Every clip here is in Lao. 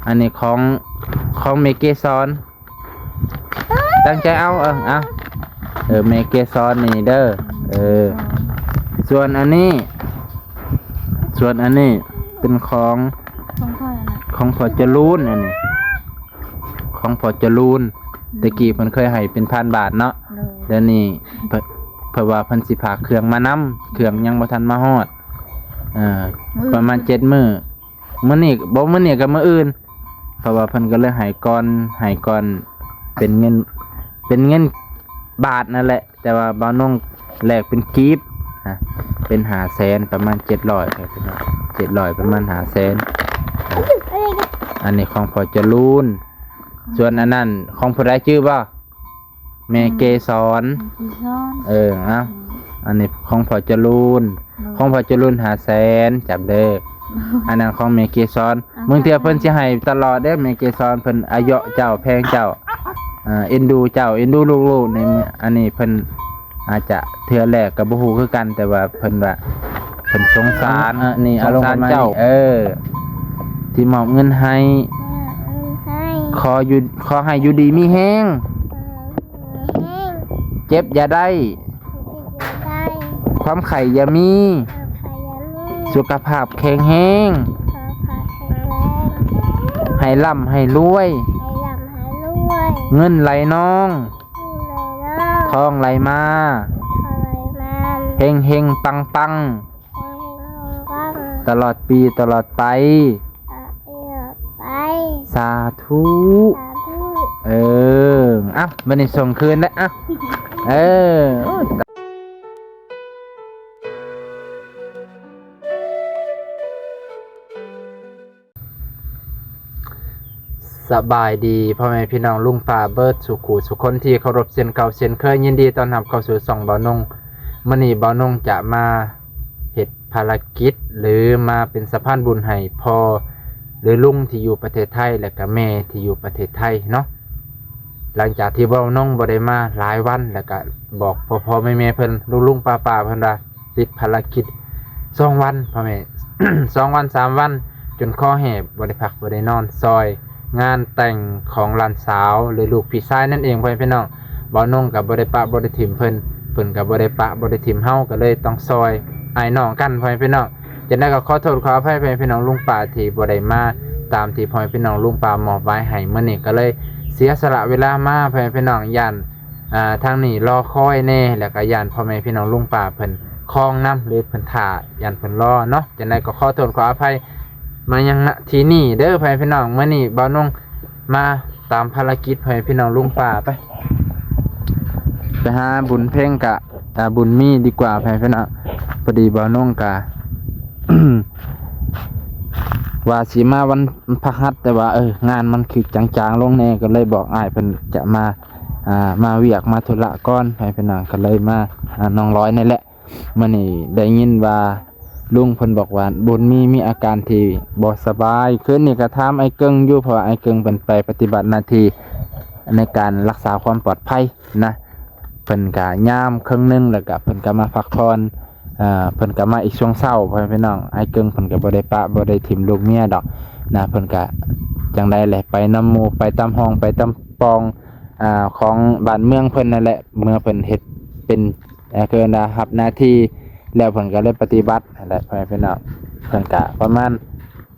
ອັນນີ້ຂອງ ຂອງແມ່ເກສອນ. ຕັ້ງໃຈເອົາ ເອີ ເອົາ ເອີ ແມ່ເກສອນນີ້ເດີ. ເອີ ສ່ວນອັນນີ້ ສ່ວນອັນນີ້ເປັນຂອງ ຂອງພໍ່ນະ ຂອງພໍ່ຈະລູນ. ອັນນີ້ຂອງພໍ່ຈະລູນ. ອືມ ແຕ່ກີ້ເພິ່ນເຄີຍໃຫ້ເປັນພັນບາດເນາະ. ໂດຍ ດຽວນີ້ເພິ່ນ ເພິ່ນວ່າເພິ່ນຊິພາເຄື່ອງມານຳ ເຄື່ອງຍັງບໍ່ທັນມາຮອດ. ເອີ ມື້ອື່ນ ປະມານເຈັດມື້. ມື້ນີ້ ບໍ່ ມື້ນີ້ກັບມື້ອື່ນ ເພາະວ່າເພິ່ນກໍເລີຍໃຫ້ກ່ອນ ໃຫ້ກ່ອນເປັນເງິນ ເປັນເງິນບາດນັ້ນແຫຼະ ແຕ່ວ່າບ່າວນົງແລກເປັນກີບ ນະ ເປັນຫ້າແສນ ປະມານເຈັດຮ້ອຍ ເຈັດຮ້ອຍ ປະມານຫ້າແສນ. ອັນນີ້ຂອງພໍ່ຈະລູນ. ສ່ວນອັນນັ້ນຂອງຜູ້ໃດຈື່ບໍ່? ແມ່ເກສອນ ແມ່ເກສອນ. ເອີ ເອົາ ອືມ ອັນນີ້ຂອງພໍ່ຈະລູນ. ໂດຍ ຂອງພໍ່ຈະລູນຫ້າແສນ ຈັບເດີ. ໂດຍ ອັນນັ້ນຂອງແມ່ເກສອນ. ເອົາ ບາງເທື່ອເພິ່ນຊິໃຫ້ຕະຫຼອດເດ້ ແມ່ເກສອນ. ເພິ່ນອາຍຸເຈົ້າ ແພງເຈົ້າ ເອີ ເອັນດູເຈົ້າ ເອັນດູລູກໆ ໃນ ອັນນີ້ເພິ່ນອາດຈະເທື່ອແລກກໍບໍ່ຮູ້ຄືກັນ ແຕ່ວ່າເພິ່ນວ່າເພິ່ນສົງສານ. ເອີ ນີ້ ສົງສານເຈົ້າ ເອີ ທີ່ມອບເງິນໃຫ້. ເອີ ເອີ ໃຫ້ ຂໍຢູ່ ຂໍໃຫ້ຢູ່ດີມີແຮງ. ເອີ ເຈັບຢ່າໄດ້ ຄວາມໄຂ້ຢ່າມີ ສຸຂະພາບແຂງແຮງ ໃຫ້ລ່ຳໃຫ້ລວຍ ເງິນໄຫຼນອງ ທອງໄຫຼມາ ເຮັງເຮັງປັງໆ ຕະຫຼອດປີຕະຫຼອດໄປ. ສາທຸ ສາທຸ. ເອີ ເອົ້າ ບັດນີ້ສົ່ງຄືນເດີ. ເອົ້າ ເອີ ສະບາຍດີພໍ່ແມ່ພີ່ນ້ອງລຸງປ້າເບິດສູ່ຄູ່ສູ່ຄົນທີ່ເຄົາລົບເຊັ່ນເກົ່າເຊັ່ນເຄີຍ. ຍິນດີຕ້ອນຮັບເຂົ້າສູ່ຊ່ອງບ່າວນົງ. ມື້ນີ້ບ່າວນົງຈະມາເຮັດ ພາລະກິດ ຫຼື ມາເປັນສະພານບຸນໃຫ້ພໍ່ ຫຼື ລຸງທີ່ຢູ່ປະເທດໄທ ແລະກະແມ່ທີ່ຢູ່ປະເທດໄທເນາະ. ຫຼັງຈາກທີ່ບ່າວນົງບໍ່ໄດ້ມາຫຼາຍວັນ ແລະກະບອກພໍ່ໆແມ່ໆເພິ່ນ ລຸງໆປ້າໆເພິ່ນວ່າຕິດພາລະກິດສອງວັນ ພໍ່ແມ່ ສອງວັນສາມວັນ ຈົນຄໍແຫບ ບໍ່ໄດ້ພັກບໍ່ໄດ້ນອນ ຊ່ອຍ ງານແຕ່ງຂອງຫຼານສາວ ຫຼື ລູກພີ່ຊາຍນັ້ນເອງ ພໍ່ແມ່ພີ່ນ້ອງ. ບ່າວນົງກໍບໍ່ໄດ້ປະບໍ່ໄດ້ຖິ້ມເພິ່ນ ເພິ່ນກໍບໍ່ໄດ້ປະບໍ່ໄດ້ຖິ້ມເຮົາ ກໍເລີຍຕ້ອງຊ່ອຍອ້າຍນ້ອງກັນ ພໍ່ແມ່ພີ່ນ້ອງ. ຈັ່ງໃດກໍຂໍໂທດຂໍອະໄພ ພໍ່ແມ່ພີ່ນ້ອງລຸງປ້າທີ່ບໍ່ໄດ້ມາຕາມທີ່ພໍ່ແມ່ພີ່ນ້ອງລຸງປ້າມອບໝາຍໃຫ້. ມື້ນີ້ກໍເລີຍເສຍສະຫຼະເວລາມາ ພໍ່ແມ່ພີ່ນ້ອງ ຢ້ານ ອ່າ ທາງນີ້ລໍຄອຍແດ່ ແລ້ວກໍຢ້ານພໍ່ແມ່ພີ່ນ້ອງລຸງປ້າເພິ່ນຄອງນຳ ຫຼື ເພິ່ນຖ້າ ຢ້ານເພິ່ນລໍເນາະ. ຈັ່ງໃດກໍຂໍໂທດຂໍອະໄພມາຍັງ ນະ ທີ່ນີ້ເດີ ພໍ່ແມ່ພີ່ນ້ອງ. ມື້ນີ້ບ່າວນົງມາຕາມພາລະກິດ ພໍ່ແມ່ພີ່ນ້ອງລຸງປ້າ ໄປ ໄປຫາບຸນເພັງກະ ອ່າ ບຸນມີດີກວ່າ ພໍ່ແມ່ພີ່ນ້ອງ. ພໍດີບ່າວນົງກະ ວ່າຊິມາວັນພະຫັດ ແຕ່ວ່າ ເອີ ງານມັນຄືຈາງໆລົງແດ່ ກໍເລີຍບອກອ້າຍເພິ່ນຈະມາ ອ່າ ມາວຽກມາທຸລະກ່ອນ ພໍ່ແມ່ພີ່ນ້ອງ ກໍເລີຍມາຫານ້ອງລອຍນີ້ແຫຼະ. ມື້ນີ້ໄດ້ຍິນວ່າລຸງເພິ່ນບອກວ່າບຸນມີມີອາການທີ່ບໍ່ສະບາຍ. ຄືນນີ້ກໍຖາມອ້າຍເກິ່ງຢູ່ ເພາະວ່າອ້າຍເກິ່ງເພິ່ນໄປປະຕິບັດໜ້າທີ່ໃນການລັກສາຄວາມປອດໄພນະ. ເພິ່ນກໍຍາມເຄິ່ງໜຶ່ງ ແລ້ວກໍເພິ່ນກໍມາພັກຜ່ອນ ເອີ ເພິ່ນກໍມາອີກຊ່ວງເຊົ້າ ພໍ່ແມ່ພີ່ນ້ອງ. ອ້າຍເກິ່ງເພິ່ນກໍບໍ່ໄດ້ປະບໍ່ໄດ້ຖິ້ມລູກເມຍດອກນະ. ເພິ່ນກໍຈັ່ງໃດແຫຼະ ໄປນຳໝູ່ ໄປຕາມຮ່ອງ ໄປຕາມປ່ອງ ອ່າ ຂອງບ້ານເມືອງເພິ່ນນັ້ນແຫຼະ ເມື່ອເພິ່ນເຮັດເປັນ ເອີ ເອີ້ນວ່າຮັບໜ້າທີ່ແລ້ວ ເພິ່ນກໍເລີຍປະຕິບັດຫັ້ນແຫຼະ ພໍ່ແມ່ພີ່ນ້ອງ. ເພິ່ນກະປະມານ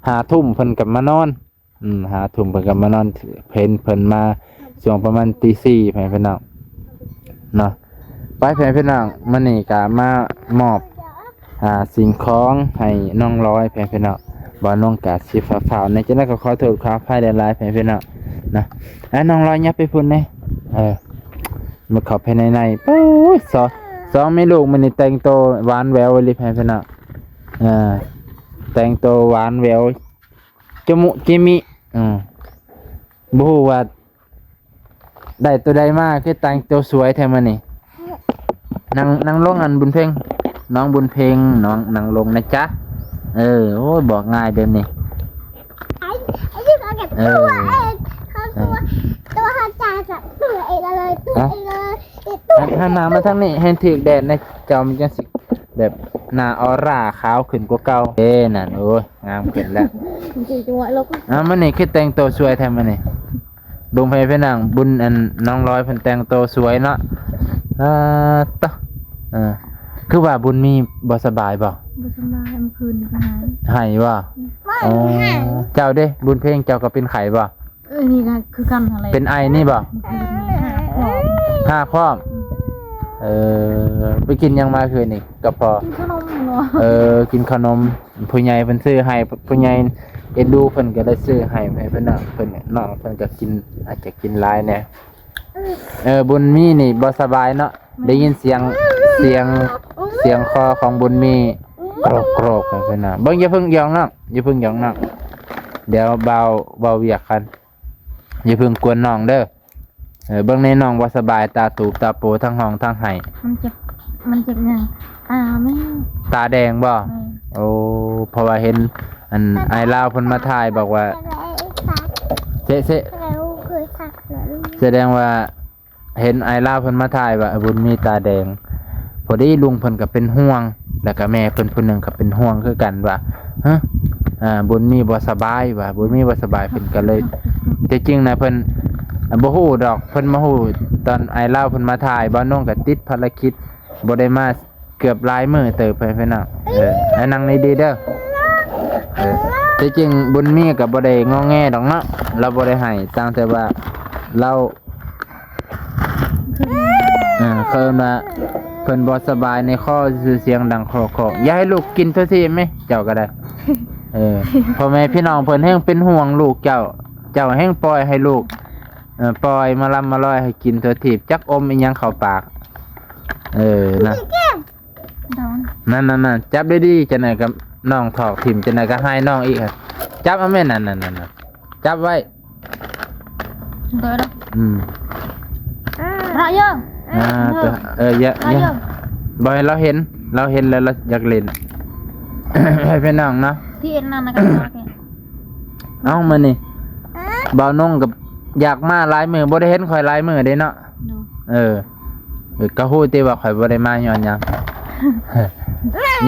ຫ້າທຸ່ມເພິ່ນກໍມານອນ ອືມ ຫ້າທຸ່ມເພິ່ນກໍມານອນ ເຫັນເພິ່ນມາຊ່ວງປະມານຕີສີ່ ພໍ່ແມ່ພີ່ນ້ອງເນາະ. ໄປ ພໍ່ແມ່ພີ່ນ້ອງ ມື້ນີ້ກໍມາມອບ ອ່າ ສິ່ງຂອງໃຫ້ນ້ອງລອຍ ແຟນພີ່ນ້ອງ. ບ່າວນົງກະຊິຟ້າວໆແດ່ ຈັ່ງໃດກໍຂໍໂທດຂໍອະໄພຫຼາຍໆ ແຟນພີ່ນ້ອງນະ. ອ່າ ນ້ອງລອຍ ຫຍັບໄປພຸ້ນແດ່ ເອີ ມາເຂົ້າໄປໃນໃນ. ໂອ້ຍ ສອງ ສອງແມ່ລູກມື້ນີ້ແຕ່ງໂຕຫວານແຫວວອີ່ຫຼີ ແຟນພີ່ນ້ອງ. ເອີ ແຕ່ງໂຕຫວານແຫວວ ຈະມຸຈິມິ ອືມ ບໍ່ຮູ້ວ່າ ໄດ້ໂຕໃດມາ ຄືແຕ່ງໂຕສວຍແທ້ມື້ນີ້. ນັ່ງ ນັ່ງລົງ ອັນບຸນເພັງ ນ້ອງບຸນເພັງ ນ້ອງນັ່ງລົງນະຈ໊ະ. ເອີ ໂອ້ຍ ບອກງ່າຍແບບນີ້. ໄອ້ ໄອ້ທີ່ເຂົາເກັບ ເອີ ຕົວເອງ ເຂົາຕົວ ຕົວເຮົາຈະ ຕົວເອງເລີຍ ຕົວເອງເລີຍ ຕົວ ຫັນ ຫັນໜ້າມາທາງນີ້ ໃຫ້ຖືກແດດແດ່ ເຈົ້າມັນຈັ່ງຊິແບບ ໜ້າອອຣາຂາວຂຶ້ນກວ່າເກົ່າເດ້ນັ້ນ. ໂອ້ຍ ງາມຂຶ້ນແລ້ວ. ມັນຊິຈະວ່າລະ ອ້າວ ມື້ນີ້ຄືແຕ່ງໂຕສວຍແທ້ມື້ນີ້? ເບິ່ງໃຜເປັນນາງບຸນ ອັນ ນ້ອງລອຍເພິ່ນແຕ່ງໂຕສວຍເນາະ. ອາ ຕະ ເອີ ຄືວ່າບຸນມີບໍ່ສະບາຍບໍ່? ບໍ່ສະບາຍ ມື້ຄືນນີ້ກໍໄຫ້ ໄຫ້ບໍ່? ອືມ ອໍ ເຈົ້າເດ້ ບຸນເພັງ ເຈົ້າກໍເປັນໄຂ້ບໍ່? ເອີ ນີ້ກໍຄືກັນຫັ້ນແຫຼະ ເປັນໄອນີ້ບໍ່? ມື້ຄືນນີ້ຫາກພ້ອມ ຫາກພ້ອມ. ອືມ ເອີ ໄປກິນຫຍັງມາຄືນນີ້ກັບພໍ່? ກິນຂະໜົມເນາະ. ເອີ ກິນຂະໜົມ ຜູ້ໃຫຍ່ເພິ່ນຊື້ໃຫ້ ຜູ້ໃຫຍ່ເອັນດູເພິ່ນກໍໄດ້ຊື້ໃຫ້ ໃຫ້ເພິ່ນນະ ເພິ່ນ ນ້ອງເພິ່ນກໍກິນ ອາດຈະກິນຫຼາຍແດ່. ເອີ ບຸນມີນີ້ບໍ່ສະບາຍເນາະ. ແມ່ນ ໄດ້ຍິນສຽງ ສຽງ ສຽງຄໍຂອງບຸນມີໂກຣກໆ ໃຫ້ເພິ່ນນະ. ເບິ່ງ ຢ່າເພິ່ງຢອງນ້ອງ ຢ່າເພິ່ງຢອງນ້ອງ ດຽວບ່າວເວົ້າວຽກກັນ. ຢ່າເພິ່ງກວນນ້ອງເດີ. ເອີ ເບິ່ງແນ່ ນ້ອງບໍ່ສະບາຍ ຕາຕູບຕາໂປ ທັງຮ້ອງທັງໄຫ້. ມັນເຈັບ ມັນເຈັບຫຍັງ? ຕາແມ່ ຕາແດງບໍ່? ແມ່ນ ໂອ້ ເພາະວ່າເຫັນ ອັນ ອ້າຍລາວເພິ່ນມາຖ່າຍບອກວ່າ ເຊະ ເຊະ ສະແດງວ່າເຫັນອ້າຍລາວເພິ່ນມາຖ່າຍວ່າ ເອີ ບຸນມີຕາແດງ. ພໍດີລຸງເພິ່ນກໍເປັນຫ່ວງ ແລ້ວກໍແມ່ເພິ່ນຜູ້ໜຶ່ງກໍເປັນຫ່ວງຄືກັນວ່າ ຮະ ອ່າ ບຸນມີບໍ່ສະບາຍວ່າ ບຸນມີບໍ່ສະບາຍ. ເພິ່ນກໍເລີຍ ທີ່ຈິງນະເພິ່ນ ອ່າ ບໍ່ຮູ້ດອກ ເພິ່ນມາຮູ້ຕອນອ້າຍລາວເພິ່ນມາຖ່າຍ. ບ່າວນົງກໍຕິດພາລະກິດ ບໍ່ໄດ້ມາເກືອບຫຼາຍມື້ເຕີບ ເພື່ອນພີ່ນ້ອງ. ເອີ ໃຫ້ນັ່ງດີໆເດີ. ເອີ ທີ່ຈິງບຸນມີກໍບໍ່ໄດ້ງໍແງດອກເນາະ ລາວບໍ່ໄດ້ໄຫ້ ຕ່າງແຕ່ວ່າລາວ ເອີ ເອີ້ນວ່າເພິ່ນບໍ່ສະບາຍໃນຄໍຊື່ ສຽງດັງຄອກໆ. ຢ່າໃຫ້ລູກກິນທົ່ວທີບແມ ເຈົ້າກໍໄດ້. ເອີ ພໍ່ແມ່ພີ່ນ້ອງເພິ່ນແຮ່ງເປັນຫ່ວງລູກເຈົ້າ ເຈົ້າແຮ່ງປ່ອຍໃຫ້ລູກ ເອີ ປ່ອຍມາລຳມາລອຍໃຫ້ກິນທົ່ວທີບ ຈັກອົມອີ່ຫຍັງເຂົ້າປາກ. ເອີ ນະ ນັ້ນໆໆ ຈັບດີໆ ຈັ່ງໃດກໍນ້ອງຖອກຖິ້ມ ຈັ່ງໃດກໍໃຫ້ນ້ອງອີກ. ຈັບເອົາແມ່ ນັ້ນໆໆ ຈັບໄວ້. ເດີ ອືມ ລະເຢີ ອ່າ ເອີ ຢ່າ ລະເຢີ ຢ່າ ບໍ່ໃຫ້ລາວເຫັນ ລາວເຫັນແລ້ວລາວຢາກຫຼິ້ນ ໃຫ້ພີ່ນ້ອງເນາະ ທີ່ເອັນນັ້ນນະ. ເອົ້າ ມື້ນີ້ບ່າວນົງກໍຢາກມາຫຼາຍມື້ ບໍ່ໄດ້ເຫັນຂ້ອຍຫຼາຍມື້ເດ້ເນາະ. ໂດຍ ເອີ ເອີ ກໍຮູ້ຕິວ່າຂ້ອຍບໍ່ໄດ້ມາຍ້ອນຫຍັງ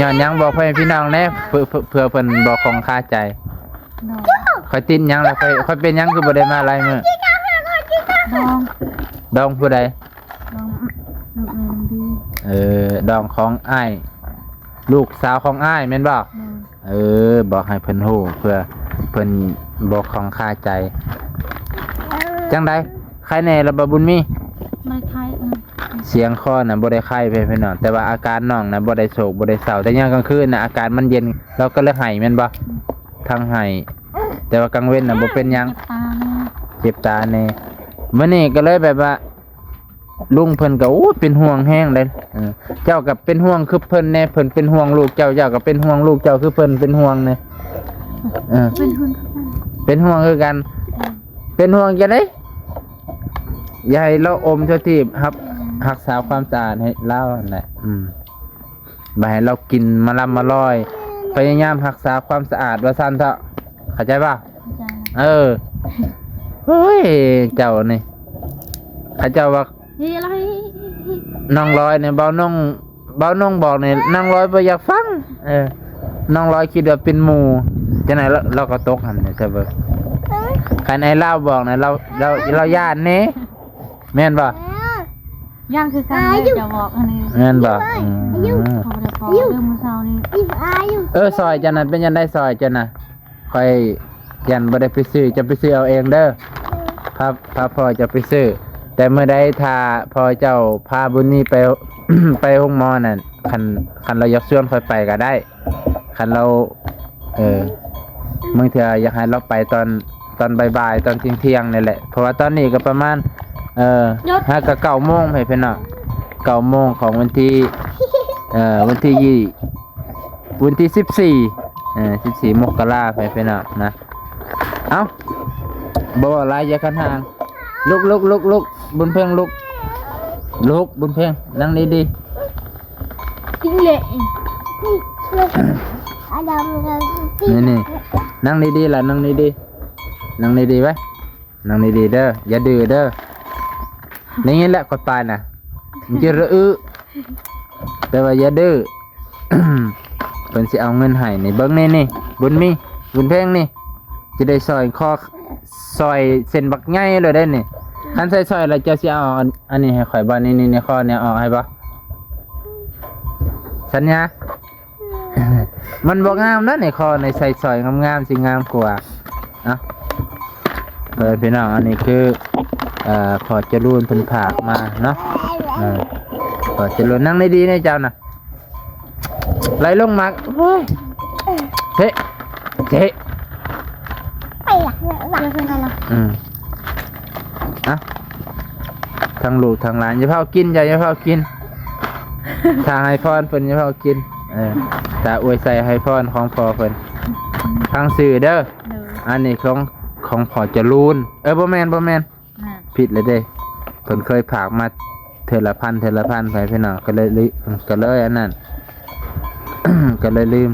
ຍ້ອນຫຍັງ ບອກໃຫ້ພີ່ນ້ອງແດ່ ເພື່ອ ເພື່ອ ເພື່ອເພິ່ນບໍ່ຄອງຄາໃຈ. ໂດຍ ຂ້ອຍຕິດຫຍັງລະ ຂ້ອຍ ຂ້ອຍເປັນຫຍັງຄືບໍ່ໄດ້ມາຫຼາຍມື້? ດອງ ດອງຜູ້ໃດ? ດອງ ເອີ ດອງຂອງອ້າຍ ລູກສາວຂອງອ້າຍແມ່ນບໍ່? ໂດຍ ເອີ ບອກໃຫ້ເພິ່ນຮູ້ ເພື່ອເພິ່ນບໍ່ຄອງຄາໃຈ. ຈັ່ງໃດ ໄຄແດ່ລະບໍ່ ບຸນມີ? ບໍ່ໄຄ ອືມ ສຽງຄໍນະບໍ່ໄດ້ໄຄ ເພື່ອນພີ່ນ້ອງ ແຕ່ວ່າອາການນ້ອງນະບໍ່ໄດ້ໂສກບໍ່ໄດ້ເສົ້າ ແຕ່ຍາມກາງຄືນນະອາການມັນເຢັນ ລາວກໍເລີຍໄຫ້ແມ່ນບໍ່? ອືມ ທັງໄຫ້ ແຕ່ວ່າກາງເວັນນະບໍ່ເປັນຫຍັງ ເຈັບຕາແດ່ ເຈັບຕາແດ່. ມື້ນີ້ກໍເລີຍແບບວ່າ ລຸງເພິ່ນກໍ ໂອ້ ເປັນຫ່ວງແຮງເດ້. ເອີ ເຈົ້າກໍເປັນຫ່ວງຄືເພິ່ນແດ່ ເພິ່ນເປັນຫ່ວງລູກເຈົ້າ ເຈົ້າກໍເປັນຫ່ວງລູກເຈົ້າຄືເພິ່ນເປັນຫ່ວງແດ່. ເອີ ເປັນຫ່ວງ ເປັນຫ່ວງຄືກັນ. ເປັນຫ່ວງຈັ່ງໃດ? ຢ່າໃຫ້ລາວອົມທົ່ວທີບ ຮັບ ອືມ ຮັກສາຄວາມສະອາດໃຫ້ລາວຫັ້ນແຫຼະ. ອືມ ບໍ່ໃຫ້ລາວກິນມາລຳມາລອຍ ພະຍາຍາມຮັກສາຄວາມສະອາດວ່າຊັ້ນເຖາະ ເຂົ້າໃຈບໍ່? ເຂົ້າໃຈ. ເອີ ໂອ້ຍ ເຈົ້ານີ້ ເຂົາເຈົ້າວ່າ ເອີ ນ້ອງລອຍນີ້ ເບົານ້ອງ ເບົານ້ອງບອກນີ້ ນ້ອງລອຍບໍ່ຢາກຟັງ. ເອີ ນ້ອງລອຍຄິດວ່າເປັນໝູ່ ຈັ່ງໃດລາວ ລາວກໍຕົກຫັ້ນແຫຼະ ເຈົ້າເບິ່ງ. ຄັນໄອ້ລາວບອກນະ ລາວ ລາວ ລາວຢ້ານເດ້ ແມ່ນບໍ່? ຢ້ານຄືກັນເດ້ ເຈົ້າບອກອັນນີ້ ແມ່ນບໍ່? ອືມ ເຂົາບໍ່ໄດ້ບອກເດີມື້ເຊົ້ານີ້. ເອີ ຊອຍເຈົ້ານັ້ນເປັນຈັ່ງໃດ? ຊອຍເຈົ້ານະ ຂ້ອຍຢ້ານບໍ່ໄດ້ໄປຊື້ ເຈົ້າໄປຊື້ເອົາເອງເດີ ພາ ພາພໍ່ເຈົ້າໄປຊື້. ແຕ່ມື້ໃດຖ້າພໍ່ເຈົ້າພາບຸນມີໄປ ໄປໂຮງໝໍນັ້ນ ຄັນ ຄັນລາວຢາກຊວນຂ້ອຍໄປກໍໄດ້ ຄັນລາວ ເອີ ບາງເທື່ອຢາກໃຫ້ລາວໄປຕອນ ຕອນບ່າຍໆ ຕອນທ່ຽງໆ ນີ້ແຫຼະ ເພາະວ່າຕອນນີ້ກໍປະມານ ເອີ ຫາກໍເກົ້າໂມງ ໃຫ້ເພິ່ນເນາະ ເກົ້າໂມງຂອງວັນທີ ເອີ ວັນທີ ວັນທີສິບສີ່ ເອີ ສິບສີ່ ມົກກະລາ ໃຫ້ເພິ່ນເນາະນະ. ເອົ້າ ບໍ່ເວົ້າຫຼາຍ ຢ່າຂັດຫາງ ລຸກ ລຸກ ລຸກ ລຸກ ບຸນເພັງ ລຸກ ລຸກ ບຸນເພັງ ນັ່ງດີໆ. ຈິງເລະ ນີ້ໆ ນັ່ງດີໆລະ ນັ່ງດີໆ ນັ່ງດີໆໄວ້ ນັ່ງດີໆເດີ ຢ່າດື້ເດີ. ໄດ້ຍິນແລ້ວ ຂ້ອຍປານນະ ມັນຈະລະອື ແຕ່ວ່າຢ່າດື້. ເພິ່ນຊິເອົາເງິນໃຫ້ນີ້ ເບິ່ງນີ້ ນີ້ ບຸນມີ ບຸນເພັງນີ້ ຊິໄດ້ສ້ອຍຄໍ ສ້ອຍເສັ້ນບັກໃຫຍ່ເລີຍເດ້ນີ້. ຄັນໃສ່ສ້ອຍແລ້ວເຈົ້າຊິເອົາອັນ ອັນນີ້ໃຫ້ຂ້ອຍບໍ່? ນີ້ ນີ້ ໃນຄໍນີ້ອອກໃຫ້ບໍ່? ສັນຍາ? ມັນບໍ່ງາມນະ ໃນຄໍນີ້ໃສ່ສ້ອຍງາມໆ ຊິງາມກວ່າ. ເອົາ ເພື່ອນພີ່ນ້ອງ ອັນນີ້ຄື ເອີ ພໍ່ຈະລູນເພິ່ນຝາກມາເນາະ. ເອີ ພໍ່ຈະລູນ ນັ່ງດີໆ ເນາະເຈົ້ານະ. ໄລ່ລົງໝາກ ໂອ້ຍ ເທະ ເທະ ໄປລະ ໄປລະ ອືມ ເອົາ ທັງລູກທັງຫຼານ ຢ່າເຝົ້າກິນ ເຈົ້າຢ່າເຝົ້າກິນ ຖ້າໃຫ້ພອນເພິ່ນ ຢ່າເຝົ້າກິນ. ເອີ ຖ້າອວຍໄຊໃຫ້ພອນຂອງພໍ່ເພິ່ນ ຟັງຊື່ເດີ. ໂດຍ ອັນນີ້ຂອງ ຂອງພໍ່ຈະລູນ ເອີ ບໍ່ແມ່ນ ບໍ່ແມ່ນ ນະ ຜິດແລ້ວເດ້. ເພິ່ນເຄີຍຝາກມາເທື່ອລະພັນ ເທື່ອລະພັນໄປພີ່ນ້ອງ ກໍເລີຍລືມ ກໍເລີຍອັນນັ້ນ ກໍເລີຍລືມ.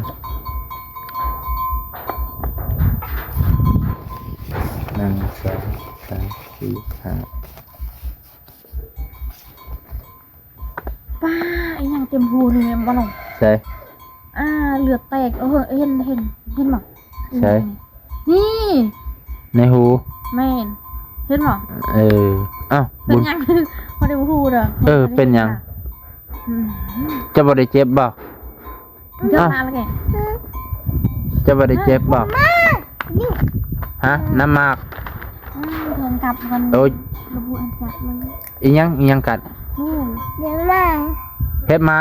ໜຶ່ງ ສອງ ສາມ ສີ່ ຫ້າ ປ້າ ອີຫຍັງເຕັມຮູນີ້ແມ່ນບໍ່ນ້ອງ? ໃສ? ອ່າ ເລືອດແຕກ. ເອີ ເຫັນ ເຫັນ ເຫັນບໍ່? ໃສ? ນີ້ ໃນຮູ? ແມ່ນ ເຫັນບໍ່? ເອີ ອ້າວ ເປັນຫຍັງ? ບໍ່ໄດ້ຮູ້ເດີ. ເອີ ເປັນຫຍັງ? ອືມ ເຈົ້າບໍ່ໄດ້ເຈັບບໍ່? ເຈົ້າ ອ້າວ ມາແລ້ວແກ ເຈົ້າບໍ່ໄດ້ເຈັບບໍ່? ຮະ? ນ້ຳໝາກ? ອືມ ເພິ່ນກັບກັນ ໂອ້ຍ ລະບຸອັນຈັກເລີຍ. ອີຫຍັງ? ອີຫຍັງກັດ? ອືມ ເຫັບໝາ ເຫັບໝາ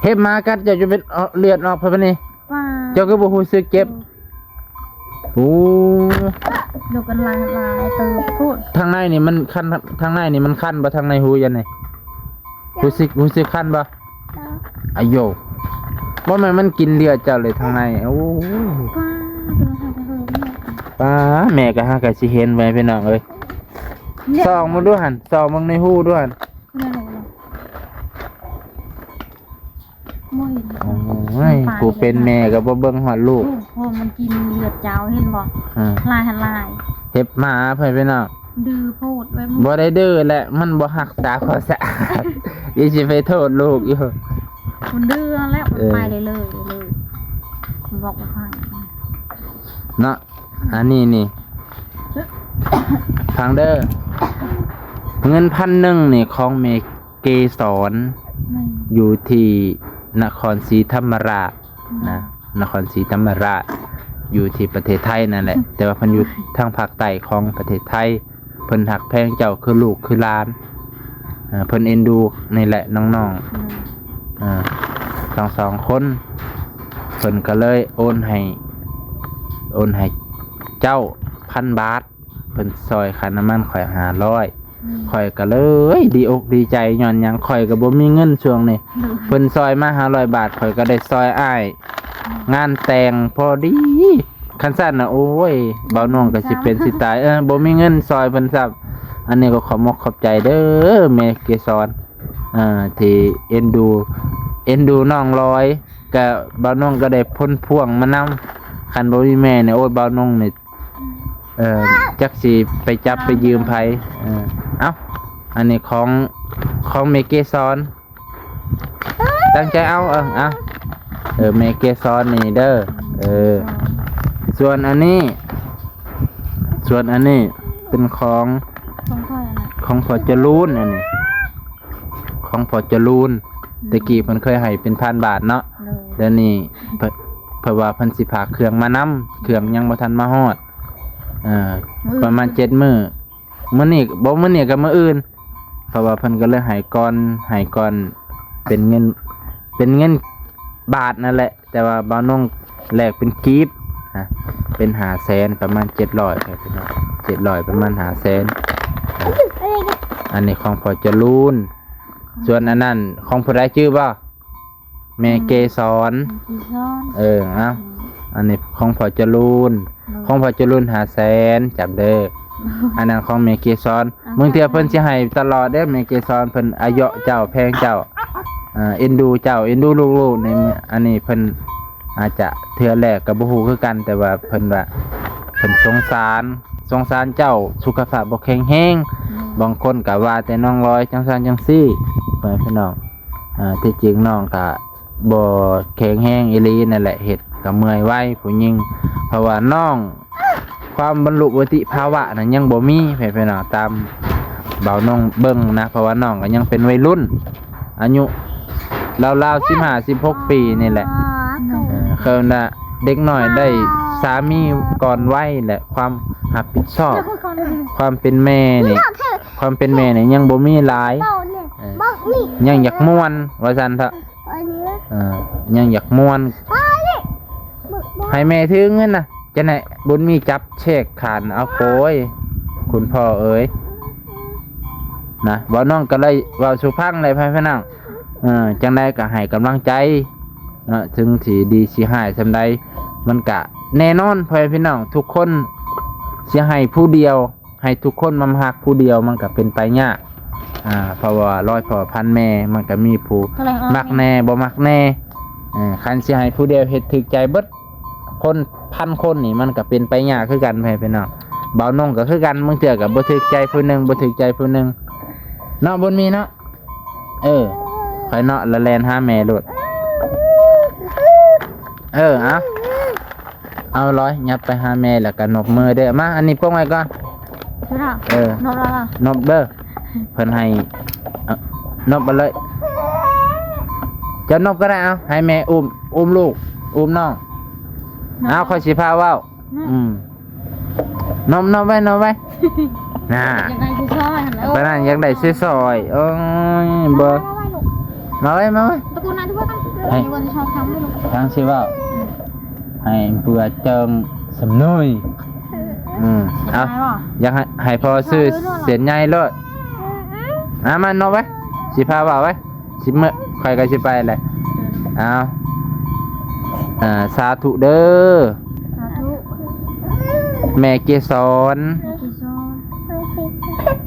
ເຫັບໝາກັດເຈົ້າຈົນເປັນເລືອດອອກປານນີ້. ປ້າ ເຈົ້າຄືບໍ່ຮູ້ສຶກເຈັບ? ໂອ້ ໂອ້ ລູກກັນຫຼາຍ ຫຼາຍເຕີບໂພດ. ທາງໃນນີ້ມັນຄັນ ທາງໃນນີ້ມັນຄັນບໍ່? ທາງໃນຮູອັນນີ້ ຮູ້ສຶກ ຮູ້ສຶກຄັນບໍ່? ອາໂຢ ບໍ່ແມ່ນມັນກິນເລືອດເຈົ້າເລີຍທາງໃນ. ໂອ້ຍ ປ້າ ແມ່ກໍຫາກໍຊິເຫັນໄວ້ພີ່ນ້ອງເອີຍ. ສ່ອງເບິ່ງດູຫັ້ນ ສ່ອງເບິ່ງໃນຮູດູຫັ້ນ. ບໍ່ເຫັນ. ໂອ້ຍ ຜູ້ເປັນແມ່ກໍບໍ່ເບິ່ງຮອດລູກ. ໂອ້ ມັນກິນເລືອດເຈົ້າ ເຫັນບໍ່? ອືມ ຫຼາຍຫັ້ນຫຼາຍ. ເຫັບໝາເພິ່ນພີ່ນ້ອງ ດື້ໂພດເວີຍ. ບໍ່ໄດ້ດື້ແຫຼະ ມັນບໍ່ຮັກສາຄວາມສະອາດ ອີ່ຊິໄປໂທດລູກຢູ່. ມັນດື້ແລ້ວ ມັນ ເອີ ໄປເລີຍ ເລີຍ ມັນບອກບໍ່ຟັງເນາະ. ອັນນີ້ນີ້ ຟັງເດີ ເງິນພັນໜຶ່ງນີ້ຂອງແມ່ເກສອນ ແມ່ນ ຢູ່ທີ່ນະຄອນສີທຳມະລາດນະ ນະຄອນສີທຳມະລາດ ຢູ່ທີ່ປະເທດໄທນັ້ນແຫຼະ ແຕ່ວ່າເພິ່ນຢູ່ທາງພາກໃຕ້ຂອງປະເທດໄທ. ເພິ່ນຮັກແພງເຈົ້າຄືລູກຄືຫຼານ ເພິ່ນເອັນດູນີ້ແຫຼະນ້ອງໆ ອືມ ທັງສອງຄົນ. ເພິ່ນກໍເລີຍໂອນໃຫ້ ໂອນໃຫ້ເຈົ້າພັນບາດ ເພິ່ນຊ່ອຍຄ່ານ້ຳມັນຂ້ອຍຫ້າຮ້ອຍ. ອືມ ຂ້ອຍກໍເລີຍດີອົກດີໃຈ ຍ້ອນຫຍັງ ຂ້ອຍກໍບໍ່ມີເງິນຊ່ວງນີ້. ອືມ ເພິ່ນຊ່ອຍມາຫ້າຮ້ອຍບາດ ຂ້ອຍກໍໄດ້ຊ່ອຍອ້າຍ ອືມ ງານແຕ່ງພໍດີ. ຄັນຊັ້ນນະ ໂອ້ຍ ບ່າວໜຸ່ງກໍຊິເປັນຊິຕາຍ ເອີ ບໍ່ມີເງິນຊ່ອຍເພິ່ນຊ້ຳ. ອັນນີ້ກໍຂອບມົກຂອບໃຈເດີແມ່ເກສອນ ເອີ ທີ່ເອັນດູ ເອັນດູນ້ອງລອຍ ກະບ່າວນົງກໍໄດ້ຜົນພວງມານຳ. ຄັນບໍ່ມີແມ່ນີ້ ໂອ້ຍ ບ່າວນົງນີ້ ເອີ ຈັກຊິໄປຈັບໄປຢືມໃຜ. ເອີ ເອົ້າ ອັນນີ້ຂອງ ຂອງແມ່ເກສອນ ຕັ້ງໃຈເອົາ. ເອີ ເອົາ ເອີ ແມ່ເກສອນນີ້ເດີ. ເອີ ສ່ວນອັນນີ້ ສ່ວນອັນນີ້ເປັນຂອງ ຂອງໃຜອັນນັ້ນ? ຂອງພໍ່ຈະລູນ. ອັນນີ້ຂອງພໍ່ຈະລູນ. ອືມ ແຕ່ກີ້ເພິ່ນເຄີຍໃຫ້ເປັນພັນບາດເນາະ. ໂດຍ ດຽວນີ້ເພິ່ນ ເພິ່ນວ່າເພິ່ນຊິພາເຄື່ອງມານຳ ເຄື່ອງຍັງບໍ່ທັນມາຮອດ. ເອີ ປະມານເຈັດມື້. ມື້ນີ້ບໍ່ ມື້ນີ້ກັບມື້ອື່ນ ເພາະວ່າເພິ່ນກໍເລີຍໃຫ້ກ່ອນ ໃຫ້ກ່ອນເປັນເງິນ ເປັນເງິນບາດນັ້ນແຫຼະ. ແຕ່ວ່າບ່າວນົງແລກເປັນກີບ ເປັນຫ້າແສນ ປະມານເຈັດຮ້ອຍ ເຈັດຮ້ອຍ ປະມານຫ້າແສນ. ອັນນີ້ຂອງພໍ່ຈະລູນ. ສ່ວນອັນນັ້ນຂອງຜູ້ໃດຈື່ບໍ່? ແມ່ເກສອນ. ແມ່ເກສອນ. ເອີ ເອົາ ອືມ ອັນນີ້ຂອງພໍ່ຈະລູນ. ໂດຍ ຂອງພໍ່ຈະລູນຫ້າແສນ ຈຳເດີ. ໂດຍ ອັນນັ້ນຂອງແມ່ເກສອນ. ເອົາ ບາງເທື່ອເພິ່ນຊິໃຫ້ຕະຫຼອດເດ້ ແມ່ເກສອນ. ເພິ່ນອາຍຸເຈົ້າ ແພງເຈົ້າ ເອີ ເອັນດູເຈົ້າ ເອັນດູລູກໆ ໃນມື້ ອັນນີ້ເພິ່ນອາດຈະເທື່ອແລກກໍບໍ່ຮູ້ຄືກັນ ແຕ່ວ່າເພິ່ນວ່າເພິ່ນສົງສານ ສົງສານເຈົ້າ ສຸຂະພາບບໍ່ແຂງແຮງ. ອືມ ບາງຄົນກໍວ່າແຕ່ນ້ອງລອຍຈັ່ງຊັ້ນຈັ່ງຊີ້ ພໍ່ແມ່ພີ່ນ້ອງ. ອ່າ ທີ່ຈິງນ້ອງກະ ບໍ່ແຂງແຮງອີ່ຫຼີນັ້ນແຫຼະ ເຮັດກໍເມື່ອຍໄວຜູ້ຍິງ ເພາະວ່ານ້ອງ ຄວາມບັນລຸວຸດຕິພາວະນັ້ນຍັງບໍ່ມີ ແມ່ນບໍ່ເນາະ? ຕາມບ່າວນ້ອງເບິ່ງນະ ເພາະວ່ານ້ອງກໍຍັງເປັນໄວລຸ້ນ ອາຍຸລາວໆ ສິບຫ້າ ສິບຫົກປີນີ້ແຫຼະ ເອີ ເອີ້ນວ່າເດັກນ້ອຍໄດ້ສາມີກ່ອນໄວ ແລະ ຄວາມຮັບຜິດຊອບ ຄວາມເປັນແມ່ນີ້ ຄວາມເປັນແມ່ນີ້ຍັງບໍ່ມີຫຼາຍ ເອີ ຍັງຢາກມ່ວນວ່າຊັ້ນເຖາະ ເອີ ຍັງຢາກມ່ວນ ໃຫ້ແມ່ຖືເງິນນະ ຈັ່ງໃດ ບຸນມີຈັບແຊກຂານເອົາ ໂອ້ຍ ຄຸນພໍ່ເອີຍ ນະ ເວົ້າ ນ້ອງກໍເລີຍເວົ້າສູ່ຟັງແຫຼະ ພໍ່ແມ່ພີ່ນ້ອງ ເອີ ຈັ່ງໃດກໍໃຫ້ກຳລັງໃຈເນາະ ເຖິງຊິດີຊິຮ້າຍສ່ຳໃດ ມັນກະແນ່ນອນ ພໍ່ແມ່ພີ່ນ້ອງ ທຸກຄົນຊິໃຫ້ຜູ້ດຽວ ໃຫ້ທຸກຄົນມາຮັກຜູ້ດຽວ ມັນກໍເປັນໄປຍາກ ອ່າ ເພາະວ່າຮ້ອຍພໍ່ພັນແມ່ ມັນກໍມີຜູ້ມັກແນ່ ບໍ່ມັກແນ່ ເອີ ຄັນຊິໃຫ້ຜູ້ດຽວເຮັດຖືກໃຈເບິດຄົນ ພັນຄົນນີ້ ມັນກໍເປັນໄປຍາກຄືກັນ ພໍ່ແມ່ພີ່ນ້ອງ ບ່າວນົງກໍຄືກັນ ບາງເທື່ອກໍບໍ່ຖືກໃຈຜູ້ໜຶ່ງ ບໍ່ຖືກໃຈຜູ້ໜຶ່ງ ເນາະ ບຸນມີເນາະ ເອີ ຂ້ອຍເນາະ ລະແລ່ນຫາແມ່ໂລດ ເອີ ເອົາ ເອົາລອຍ ຫຍັບໄປຫາແມ່ ແລ້ວກໍນົບມືເດີ້ ມາ ອັນນີ້ປົງໄວ້ກ່ອນ ເອີ ນົບແລ້ວ ນົບເດີ້ ເພິ່ນໃຫ້ ເອົາ ນົບເອົາເລີຍ ເຈົ້ານົບກໍໄດ້ ເອົາ ໃຫ້ແມ່ອຸ້ມ ອຸ້ມລູກ ອຸ້ມນ້ອງ ເອົາ ຂ້ອຍຊິພາເວົ້າ ອືມ ນົບ ນົບໄວ້ ນົບໄວ້ ນ່າ ຢາກໄດ້ຊື່ຊອຍຫັ້ນແຫຼະ ປານນັ້ນຢາກໄດ້ຊື່ຊອຍ ໂອ້ຍ ບໍ່ ມາໄວ້ ມາໄວ້ ຕະໂກນນາດ້ວຍກັນ ໃຫ້ ໃຫ້ວັນຊອບທຳດ້ວຍລູກ ທາງຊິເວົ້າ ໃຫ້ເພື່ອເຈີງສຳນວຍ ອືມ ເອົາ ຢາກໃຫ້ ໃຫ້ພໍ່ຊື້ເສັ້ນໃຫຍ່ໂລດ ອ່າ ມາ ນົບໄວ້ ຊິພາເວົ້າໄວ້ ຊິເມືອ ຂ້ອຍກໍຊິໄປແຫຼະ ເອົາ ເອີ ສາທຸເດີ້ ສາທຸ ແມ່ເກສອນ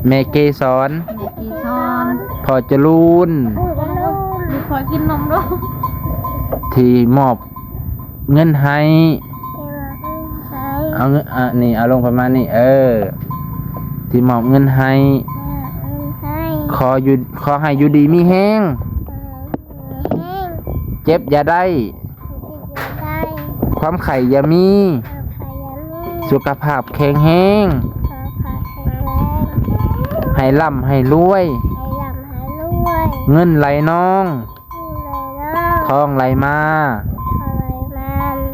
ແມ່ເກສອນ ແມ່ເກສອນ ແມ່ເກສອນ ພໍ່ຈະລູນ ລູກຂໍກິນນົມເດີ້ ທີ່ມອບເງິນໃຫ້ ເອົາເງິນ ອັນນີ້ ເອົາລົງປະມານນີ້ ເອີ ທີ່ມອບເງິນໃຫ້ ຂໍຢູ່ ຂໍໃຫ້ຢູ່ດີມີແຮງ ເຈັບຢ່າໄດ້ ຄວາມໄຂ້ຢ່າມີ ສຸຂະພາບແຂງແຮງ ໃຫ້ລ່ຳໃຫ້ລວຍ ເງິນໄຫຼນອງ ທອງໄຫຼມາ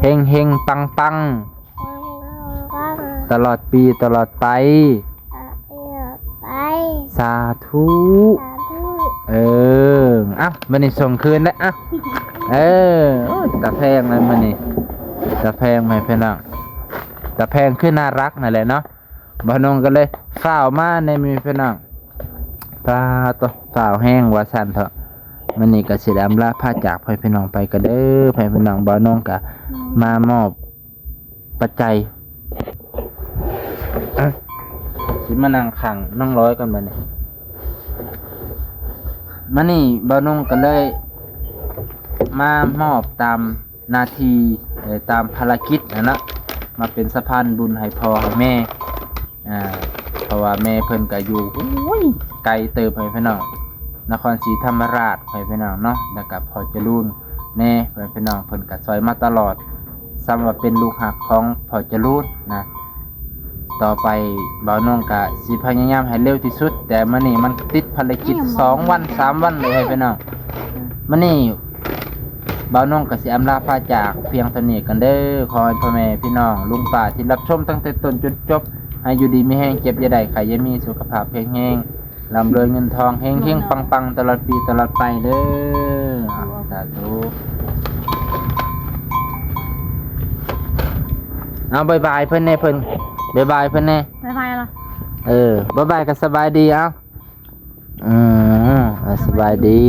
ເຮັງໆ ປັງໆ ຕະຫຼອດປີຕະຫຼອດໄປ ສາທຸ ເອີ ເອົ້າ ບາດນີ້ສົ່ງຄືນແລ້ວ ເອົ້າ ເອີ ໂອ້ຍ ຕາແພງແລ້ວມື້ນີ້ ຕາແພງ ແມ່ພີ່ນ້ອງ ຕາແພງຄືໜ້າຮັກນັ້ນແຫຼະເນາະ ບ່າວນົງກໍເລີຍຟ້າວມາໃນມື້ພີ່ນ້ອງ ປາໂຕ ຟ້າວແຮງວ່າຊັ້ນເຖາະ ມື້ນີ້ກໍຊິໄດ້ອຳລາພາຈາກພໍ່ແມ່ພີ່ນ້ອງໄປກັນເດີ້ ພໍ່ແມ່ພີ່ນ້ອງ ບ່າວນົງກໍມາມອບ ປັດໄຈ ອ່ະ ຊິມານັ່ງຂ້າງນ້ອງລອຍກ່ອນບາດນີ້ ມານີ້ບ່າວນົງກໍເລີຍມາມອບຕາມໜ້າທີ່ ເອີ ຕາມພາລະກິດຫັ້ນນະ ມາເປັນສະພານບຸນໃຫ້ພໍ່ໃຫ້ແມ່ ອ່າ ເພາະວ່າແມ່ເພິ່ນກໍຢູ່ ໂອ້ຍ ໄກເຕີບ ພໍ່ແມ່ພີ່ນ້ອງ ນະຄອນສີທຳມະລາດ ພໍ່ແມ່ພີ່ນ້ອງເນາະ ແລ້ວກໍພໍ່ຈະລູນແດ່ ພໍ່ແມ່ພີ່ນ້ອງ ເພິ່ນກໍຊ່ອຍມາຕະຫຼອດ ສ່ຳວ່າເປັນລູກຮັກຂອງພໍ່ຈະລູນນະ ຕໍ່ໄປບ່າວນົງກະຊິພະຍາຍາມໃຫ້ເລັວທີ່ສຸດ ແຕ່ມື້ນີ້ມັນຕິດພາລະກິດສອງວັນສາມວັນເລີຍ ພໍ່ແມ່ພີ່ນ້ອງ ມື້ນີ້ບ່າວນົງກະຊິອຳລາພາຈາກພຽງເທົ່ານີ້ກ່ອນເດີ້ ຂໍໃຫ້ພໍ່ແມ່ພີ່ນ້ອງ ລຸງປ້າທີ່ຮັບຊົມຕັ້ງແຕ່ຕົ້ນຈົນຈົບ ໃຫ້ຢູ່ດີມີແຮງ ເຈັບຢ່າໄດ້ ໄຂ້ຢ່າມີ ສຸຂະພາບແຂງແຮງ ລ່ຳລວຍເງິນທອງ ເຮັງໆ ປັງໆ ຕະຫຼອດປີຕະຫຼອດໄປເດີ້ ສາທຸ ເອົາ ບາຍບາຍເພິ່ນແດ່ ເພິ່ນ ບາຍບາຍເພິ່ນແດ່ ບາຍບາຍລະ ເອີ ບາຍບາຍກໍສະບາຍດີ ເອົາ ອືມ ເອົາ ສະບາຍດີ